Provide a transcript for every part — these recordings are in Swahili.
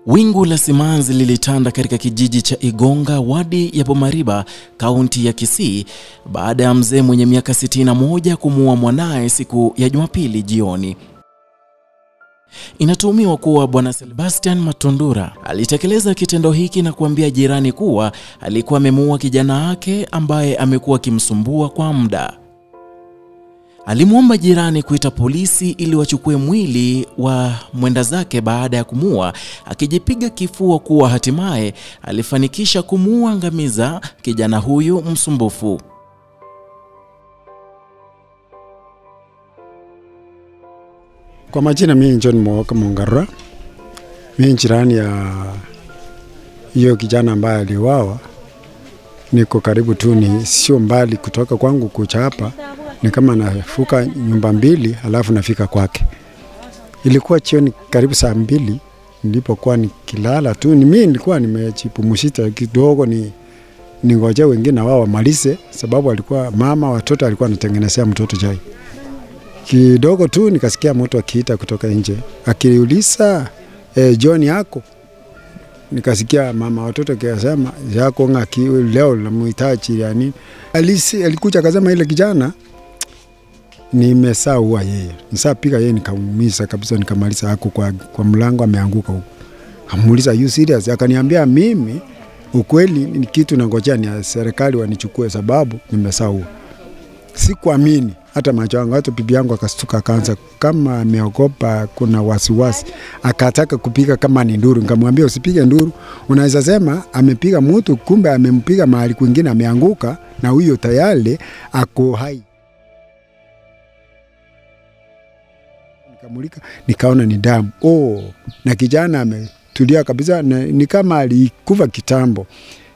Wingu la simanzi lilitanda katika kijiji cha Igonga, wadi ya Bomariba, kaunti ya Kisii, baada ya mzee mwenye miaka 61 kumuua mwanae siku ya Jumapili jioni. Inatuhumiwa kuwa Bwana Sebastian Matundura alitekeleza kitendo hiki na kuambia jirani kuwa alikuwa amemuua kijana wake ambaye amekuwa akimsumbua kwa muda. Alimuomba jirani kuita polisi ili wachukue mwili wa mwenda zake baada ya kumuua, akijipiga kifua kuwa hatimaye alifanikisha kumuangamiza kijana huyu msumbufu. Kwa majina mimi John Mwoka Mongara, mimi jirani ya hiyo kijana ambaye aliuawa. Niko karibu tu, ni sio mbali kutoka kwangu kucha hapa. Ni kama nafuka nyumba mbili halafu nafika kwake. Ilikuwa jioni karibu saa 2 nilipokuwa nikilala tu. Ni mimi nilikuwa nimejipumzisha kidogo ni ningoje wengine wao wamalize, sababu alikuwa mama watoto alikuwa anatengenezea mtoto chai. Kidogo tu nikasikia mtu akiita kutoka nje akiuliza John yako. Nikasikia mama watoto akisema yako ngaki leo namhitaji yani. Alikuja akasema ile kijana nimesaua yeye. Nisapiga yeye nikamuumiza kabisa, nikamaliza hako kwa mlango ameanguka huko. Akamuuliza you serious? Akaniambia mimi ukweli ni kitu nangojea ni serikali wanichukue sababu nimesaua. Sikuamini hata macho yangu, hata bibi yangu akastuka akaanza kama ameogopa, kuna wasiwasi. Akataka kupiga kama ni nduru. Nikamwambia usipige nduru. Unaweza sema amepiga mtu, kumbe amempiga mahali kwingine ameanguka na huyo tayari ako hai. Nikamulika nikaona ni damu. Oh, na kijana ametulia kabisa, ni kama alikufa kitambo.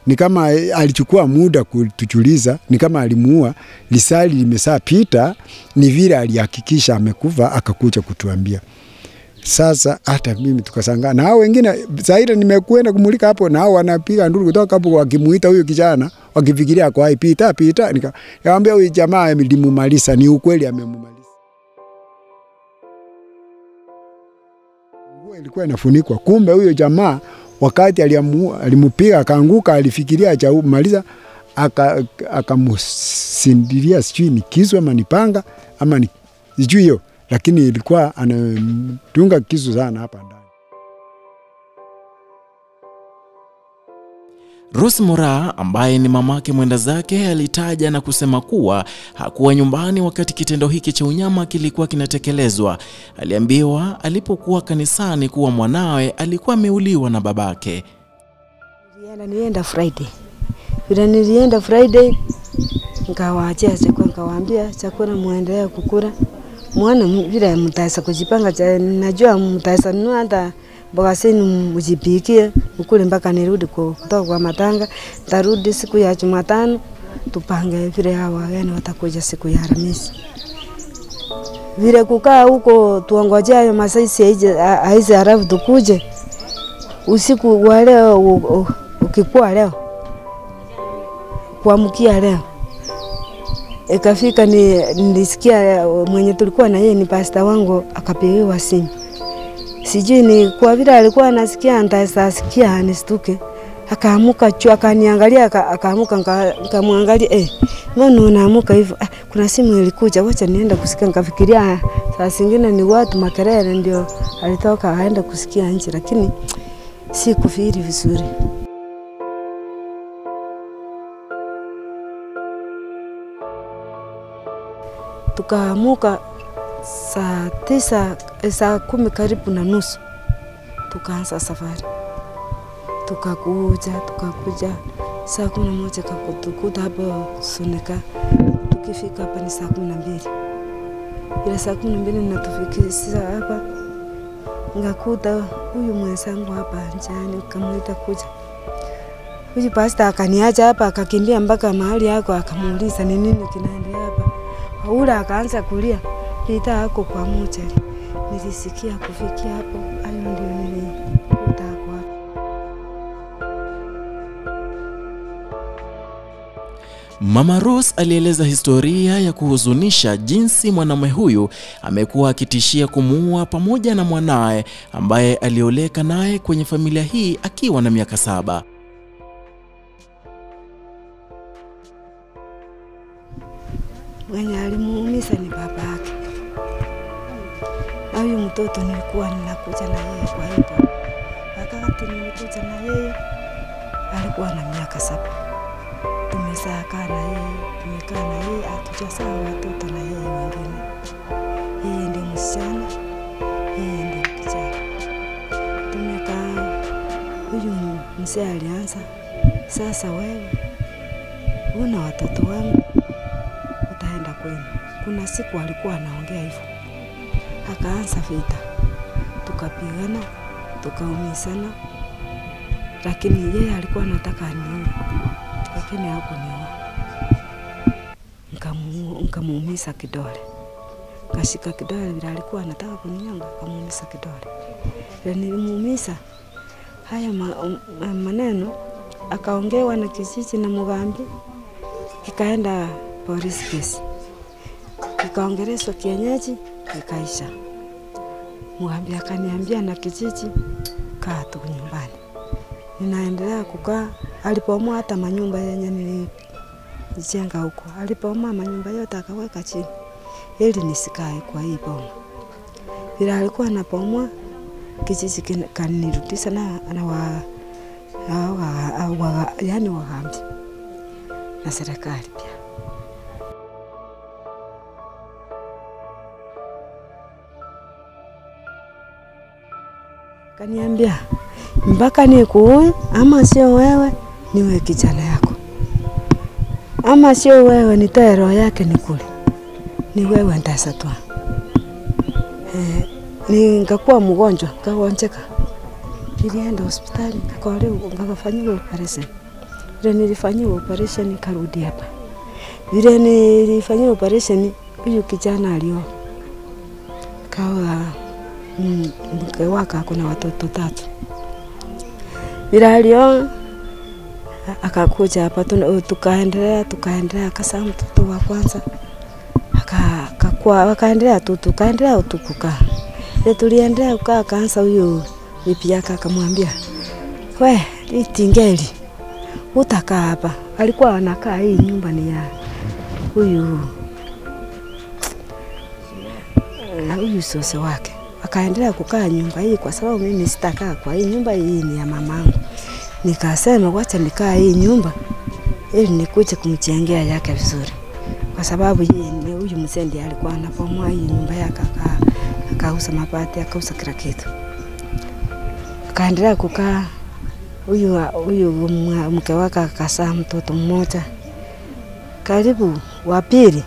Ni kama alichukua muda kutuchuliza, ni kama alimuua, lisali limesapita, ni vile alihakikisha amekufa akakuja kutuambia. Sasa hata mimi tukashangaa. Na hao wengine zaidi nimekwenda kumulika hapo na hao wanapiga nduru kutoka hapo wakimuita huyo kijana, wakifikiria kwa hai pita pita. Nikamwambia huyu jamaa alimumaliza, ni ukweli amemumaliza. Nguo ilikuwa inafunikwa. Kumbe huyo jamaa wakati alimupiga akaanguka, alifikiria acha maliza, akamusindilia sijui ni kisu ama ni panga ama ni sijui hiyo, lakini ilikuwa anadunga kisu sana hapa ndani. Rose Mora ambaye ni mamake mwenda zake alitaja na kusema kuwa hakuwa nyumbani wakati kitendo hiki cha unyama kilikuwa kinatekelezwa. Aliambiwa alipokuwa kanisani kuwa mwanawe alikuwa ameuliwa na babake. Nilienda Friday. Vile nilienda Friday nikawaachia chakula, nikawaambia chakula muendelee kukula. Mwana vile mtaweza kujipanga, najua mtaweza nunua hata mboga zenu mjipikie mkule mpaka nirudi kutoka kwa matanga. Tarudi siku ya Jumatano tupange vile hawa wageni watakuja siku ya Alhamisi. Vile kukaa huko tuongojea hayo masaa aize halafu tukuje usiku wa leo, ukikuwa leo kuamkia leo. Ikafika nilisikia mwenye tulikuwa na yeye ni pastor wangu akapigiwa simu. Sijui ni kwa vile alikuwa anasikia nitasikia anistuke. Akaamuka chu akaniangalia, akaamuka nikamwangalia, mbona unaamuka hivyo? Kuna simu ilikuja, wacha nienda kusikia. Nikafikiria saa zingine ni watu makelele ndio alitoka aenda kusikia nje, lakini sikufikiri vizuri. Tukaamuka saa 9, saa 10 karibu na nusu tukaanza safari. Tukakuja saa 11 kakutukuta hapo Suneka. Tukifika hapa ni saa 12. Ila saa 12 natufikisha hapa, ngakuta huyu mwenzangu hapa njiani, nikamuita kuja. Huyu pastor akaniacha hapa akakimbia mpaka mahali yako, akamuuliza ni nini kinaendelea hapa. Ula akaanza kulia. Pita hako kwa mochari. Nilisikia kufikia hapo, hayo ndio nilikuta hapo. Mama Rose alieleza historia ya kuhuzunisha jinsi mwanamume huyu amekuwa akitishia kumuua pamoja na mwanae ambaye alioleka naye kwenye familia hii akiwa na miaka 7. Mwenye alimuumiza ni baba yake. Na huyu mtoto nilikuwa ninakuja na yeye kwa hivyo. Wakati nilikuja na yeye alikuwa na miaka 7. Tumekaa na yeye, tumekaa na yeye, hatujazaa watoto na yeye wengine. Yeye ndiye msichana, yeye ndiye kijana. Tumekaa, huyu mzee alianza, sasa wewe una watoto wangu, utaenda kwenu. Kuna siku alikuwa anaongea hivyo. Akaanza vita. Tukapigana, tukaumizana. Lakini yeye alikuwa anataka aniue. Lakini hakuniua. Nikamuumiza kidole. Kashika kidole vile alikuwa anataka kuninyonga, akamuumiza kidole. Vile nilimuumiza haya maneno akaongewa na kijiji na Mugambi, kikaenda polisi kesi. Kikaongelezwa kienyeji, kikaisha. Mugambi akaniambia na kijiji, kaa tu nyumbani. Ninaendelea kukaa. Alipomoa hata manyumba yenye nilijenga huko. Alipomoa manyumba yote akaweka chini ili nisikae kwa hii boma. Ila alikuwa anapomoa kijiji kanirudisha na yani Wagambi na serikali pia. Kaniambia mpaka nikuoe ama sio wewe niwe kijana yako. Ama sio wewe nitoe roho yake nikule. Ni wewe nitasatwa. Nikakuwa mgonjwa, nikagonjeka. Nilienda hospitali, nikafanyiwa operation. Vile nilifanyiwa operation nikarudi hapa. Vile nilifanyiwa operation huyu kijana alioa. Kawa mke wake kuna watoto 3. Vile alioa akakuja hapa, tukaendelea akazaa mtoto wa kwanza. Akakuwa wakaendelea tu tukaendelea tu kukaa. Tuliendelea kukaa, akaanza huyu bibi yake akamwambia, "We, litingeli utakaa hapa." Alikuwa anakaa hii nyumba ni ya huyu sose wake. Akaendelea kukaa nyumba hii kwa sababu mimi sitakaa kwa hii nyumba, hii ni ya mamangu. Nikasema wacha nikaa hii nyumba ili nikuje kumjengea yake vizuri. Kwa sababu yeye huyu mzee ndiye alikuwa anapomoa hii nyumba yake, akauza mabati, akauza kila kitu. Akaendelea kukaa. Huyu mke wake akazaa mtoto mmoja. Karibu wa pili.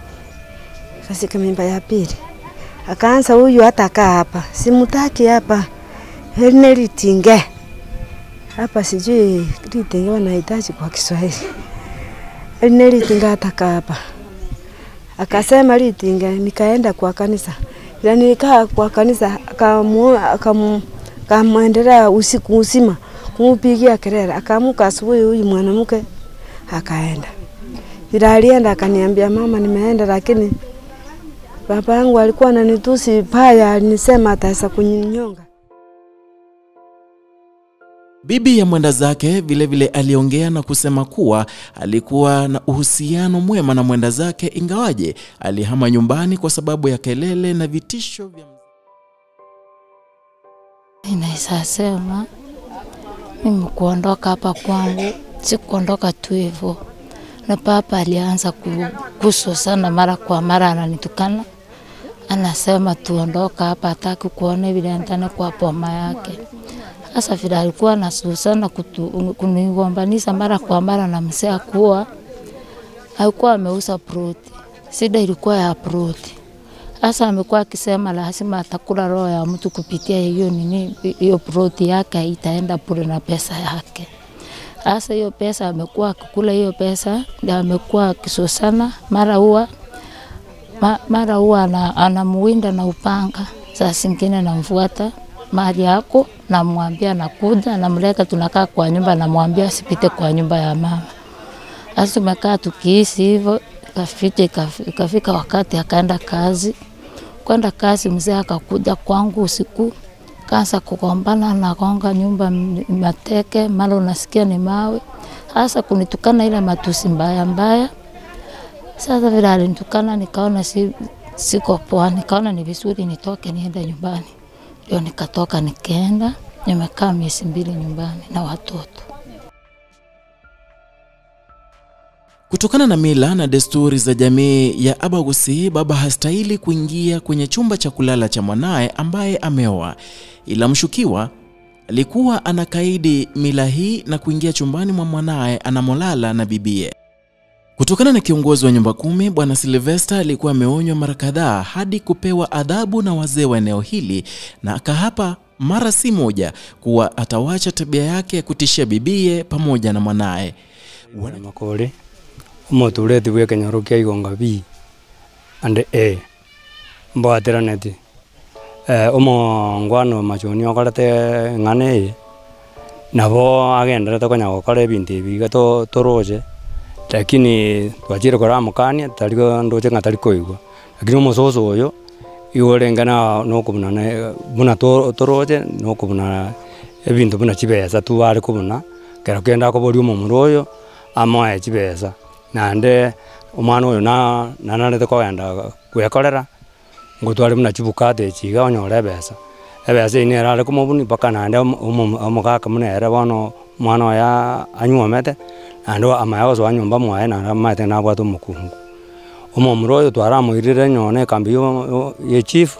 Kasika mimba ya pili. Akaanza huyu hatakaa hapa. Simutaki hapa. Nelitinge. Hapa sijui litinge wanahitaji kwa Kiswahili. Nelitinge hatakaa hapa. Akasema litinge, nikaenda kwa kanisa. Ila nilikaa kwa kanisa akamwendelea usiku mzima kumupigia kelele. Akaamuka asubuhi huyu mwanamke akaenda. Ila alienda akaniambia, "Mama nimeenda lakini baba yangu alikuwa ananitusi paya, alinisema ataweza kuninyonga." Bibi ya mwenda zake vile vile aliongea na kusema kuwa alikuwa na uhusiano mwema na mwenda zake, ingawaje alihama nyumbani kwa sababu ya kelele na vitisho vya. Inaweza sema mimi kuondoka hapa kwangu sikuondoka tu hivyo. Na papa alianza kusosana mara kwa mara, ananitukana. Anasema tuondoka hapa, hataki kuona vile ndani kwa boma yake. Sasa vile alikuwa anasusana kunigombanisha mara kwa mara na mzee, kuwa alikuwa ameuza proti. Shida ilikuwa ya proti. Sasa amekuwa akisema lazima atakula roho ya mtu kupitia hiyo nini, hiyo proti yake itaenda pole na pesa yake. Sasa hiyo pesa amekuwa akikula hiyo pesa, ndio amekuwa akisosana mara huwa anamuwinda na upanga. Saa zingine namfuata mahali yako, namwambia nakuja, namleta tunakaa kwa nyumba, namwambia asipite kwa nyumba ya mama. Sasa tumekaa tukiishi hivyo, ikafika wakati akaenda kazi. Kwenda kazi mzee akakuja kwangu usiku, kaanza kugombana na gonga nyumba mateke, mara unasikia ni mawe. Sasa kunitukana ile matusi mbaya mbaya. Sasa vile alinitukana nikaona siko poa, nikaona ni vizuri nitoke niende nyumbani. Ndio nikatoka nikaenda, nimekaa miezi 2 nyumbani na watoto. Kutokana na mila na desturi za jamii ya Abagusii, baba hastahili kuingia kwenye chumba cha kulala cha mwanae ambaye ameoa. Ila mshukiwa alikuwa anakaidi mila hii na kuingia chumbani mwa mwanae anamolala na bibie. Kutokana na kiongozi wa nyumba 10, Bwana Sylvester alikuwa ameonywa mara kadhaa hadi kupewa adhabu na wazee wa eneo hili, na akahapa mara si moja kuwa atawacha tabia yake ya kutishia bibie pamoja na mwanae. Makore omotureti bwe kenyoro kia Igonga B and A mbateraneti omongwano machoni okorete ng'ane nabo agenderete konya gokora ebinto ebi iga toroche, lakini twachire koramokania tari ndoche ng'a tari koigwa, lakini omososo oyo igo orenge na nokobuna buna toroche nokobuna ebinto buna chibesa tu are kobuna kero kenda akoboria omomura oyo amoe chibesa naende omwana oyo nanarete kogenda gwekorera ngotware buna chibukate echi iga onyore ebesa ebesa eywo nere are komobuni mpaka naende omogaka buna ere bono omwana oyo anywomete naende amaya gosoa nyomba mwaye naende amaete nabwate omokungu. Omomura oyo twaramoirire nyone ekambi ya chief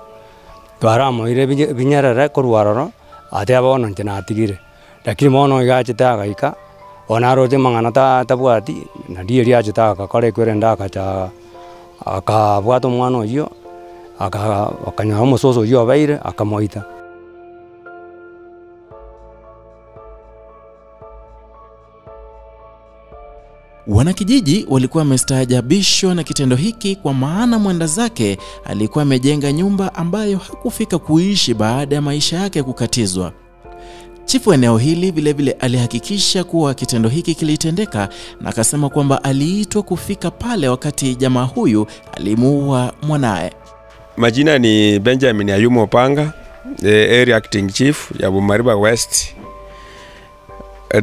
twaramoire binyerere korwa ororo ate bono inche natigire, lakini bono iga achete agaika ona aroche mang'ana tabwati nario eria achete agakora ekwerende agacha akabwata omwana oyio akanyora omososo oyio obeire akamoita. Wanakijiji walikuwa wamestaajabishwa na kitendo hiki, kwa maana mwenda zake alikuwa amejenga nyumba ambayo hakufika kuishi baada ya maisha yake kukatizwa. Chifu eneo hili vile vile alihakikisha kuwa kitendo hiki kilitendeka, na akasema kwamba aliitwa kufika pale wakati jamaa huyu alimuua mwanae. Majina ni Benjamin Ayumo Panga, the area acting chief ya Bomariba West.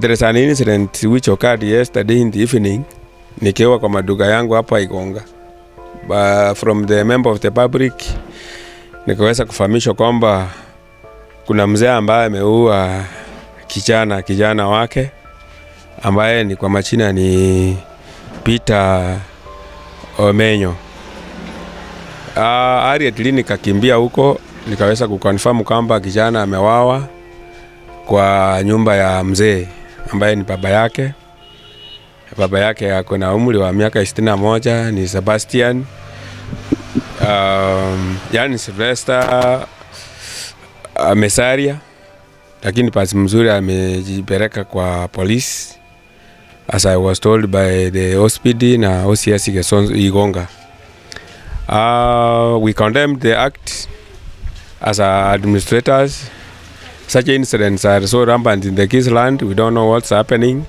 There is an incident which occurred yesterday in the evening. Nikiwa kwa maduka yangu hapa Igonga. From the member of the public nikaweza kufahamishwa kwamba kuna mzee ambaye ameua kijana wake ambaye ni kwa majina ni Peter Omenyo. Arietli nikakimbia huko nikaweza kuconfirm kwamba kijana amewawa kwa nyumba ya mzee ambaye ni baba yake. Baba yake ako na umri wa miaka 61, ni Sebastian. Yani Sylvester Mesaria, lakini pasi mzuri amejipeleka kwa polisi, as I was told by the OSPD na OCS Igonga. We condemned the act as administrators. Such incidents are so rampant in the Kisland. We don't know what's happening,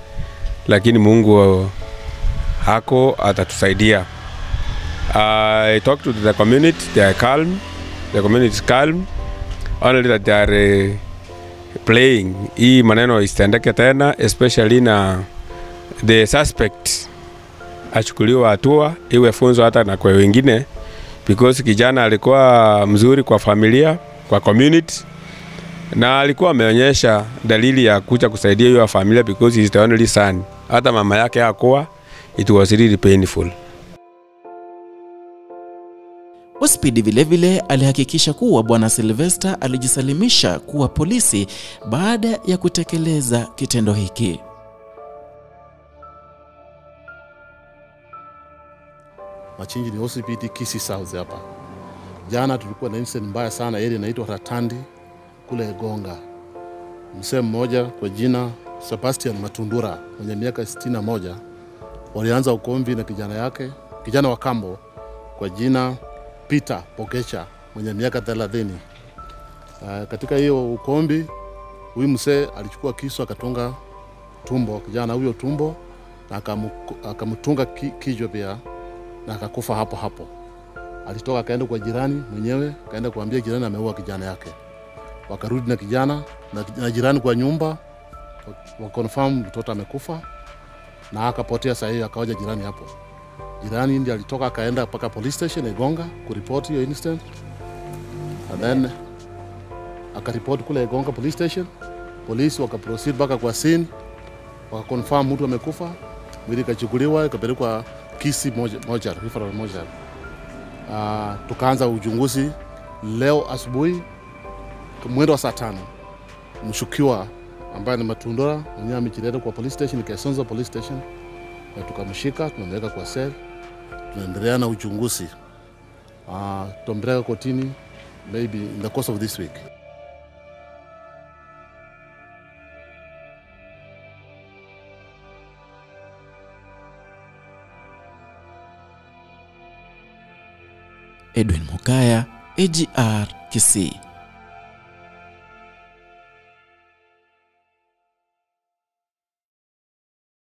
lakini Mungu hako atatusaidia. I talked to the community. They are calm. The community is calm. Only that they are playing hii maneno isitendeke tena, especially na the suspect achukuliwe hatua, iwe funzo hata na kwa wengine, because kijana alikuwa mzuri kwa familia, kwa community, na alikuwa ameonyesha dalili ya kuja kusaidia hiyo familia because he is the only son. Hata mama yake hakuwa. It was really painful. OSPD vile vile alihakikisha kuwa Bwana Sylvester alijisalimisha kuwa polisi baada ya kutekeleza kitendo hiki. Machinji ni OCPD Kisii South hapa. Jana tulikuwa na incident mbaya sana ile inaitwa Ratandi kule Igonga. Mzee mmoja kwa jina Sebastian Matundura mwenye miaka 61 walianza ukomvi na kijana yake, kijana wa kambo kwa jina Peter Pokecha mwenye miaka 30. Katika hiyo ukombi huyu mzee alichukua kisu akatunga tumbo kijana huyo tumbo na akamtunga kichwa pia na akakufa hapo hapo. Alitoka akaenda kwa jirani mwenyewe, akaenda kuambia jirani ameua kijana yake. Wakarudi na kijana na jirani kwa nyumba, wakonfirm mtoto amekufa na akapotea. Sasa hiyo akaoja jirani hapo. Jirani ndiye alitoka akaenda mpaka police station Igonga kuripoti hiyo incident. And then akaripoti kule Igonga police station. Polisi wakaproceed mpaka kwa scene, wakaconfirm mtu amekufa. Mwili ikachukuliwa ikapelekwa Kisii moja, referral moja. Tukaanza uchunguzi leo asubuhi mwendo wa saa 5. Mshukiwa ambaye ni Matundura mwenyewe amejileta kwa police station, Kisonzo police station, na tukamshika, tunamweka kwa cell. Tunaendelea na uchunguzi. Tutampeleka kotini maybe in the course of this week. Edwin Mokaya, AGR Kisii.